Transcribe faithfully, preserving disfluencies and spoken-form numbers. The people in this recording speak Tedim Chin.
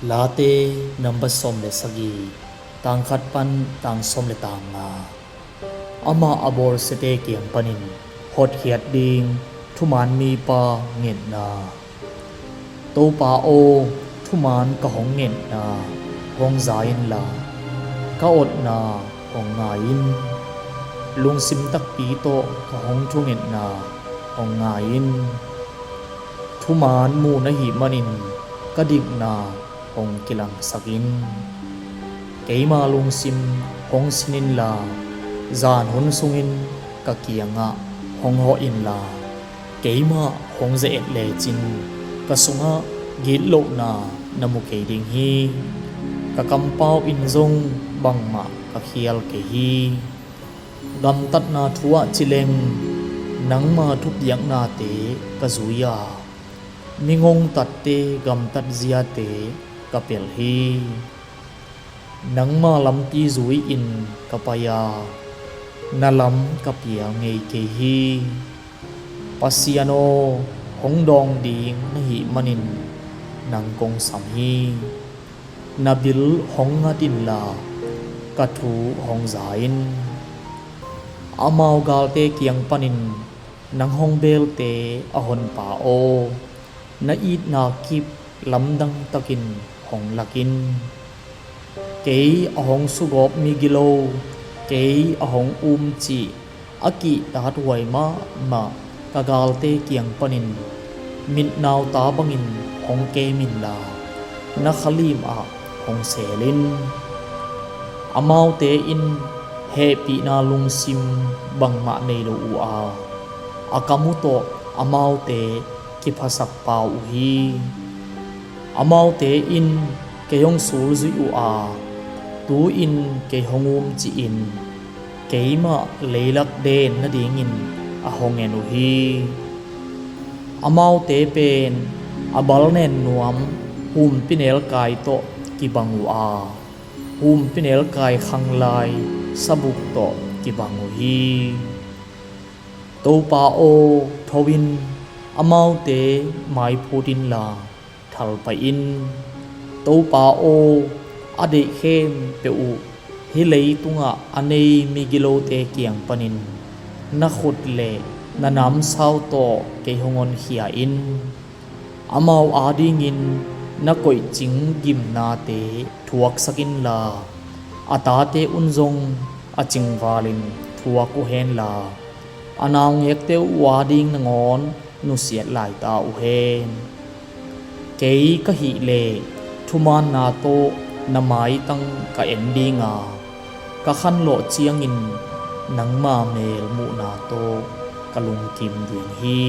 Late number sawm le sagih, tang khat pan tang sawm le tang nga. Amah a bawlsiate kiang panin hotkhiat ding thuman mipa ngetna. Topa aw, thuman ka hong ngetna hong za inla, ka otna hong ngai in. Lungsim takpi tawh ka hong thungetna hong ngai in. Thuman muh na hih manin ka dikna hong kilangsak in. Keima lungsim hong sin inla, zan hun sungin ka kiangah hong hawh inla, keimah hong ze-et lecin ka sungah gitlohna na mu kei ding hi. Ka kampau in zong bangmah ka khial kei hi. Gamtatna thu ah ci leng nangma thupiaknate ka zui a, mi ngongtatte gamtatziate ka pelh hi. Nangma lampi zui-in ka pai a, na lam ka pial ngei kei hi. Pasian aw, hong dawng ding na hih manin nang kong sam hi. Na bil hong ngat inla, ka thu hong za in. Amau galte kiang panin nang hong belte a Honpa aw, na itna kip lamdang takin hong lak in. Kei a hong sugawp migilo, kei a hong umcih, a kihtathuai mahmah ka galte kiang panin mitnauta bangin hong kem inla, na khalim ah hong seel in. Amaute in hehpihna lungsim bangmah nei lo uh a, a kam uh tawh amaute kiphasak pau uh hi. Amaute in kei hong sulzuih uh a, tu-in kei hong umcihin keimah leilak den nadingin a hong en uh hi. Amaute pen a balnen nuam humpinelkai tawh kibang uh a, humpinelkai khanglai sabuk tawh kibang uh hi. Topa aw, tho in, amaute maiphut inla, thalpaih in. Topa aw, a deih khempeuh uh hih leitungah a nei migilote kiang panin na khut le na namsau tawh kei hong honkhia in. Amau adingin na koihcing gimnate thuaksak inla, a tate un zong a cingvalin thuak uh henla, a naungekte uh ading nangawn nusiat laita uh hen. Kei ka hih leh thumaanna tawh na maitang ka en dinga, ka khanlawh ciangin nangma mel muhna tawh ka lungkim ding hi.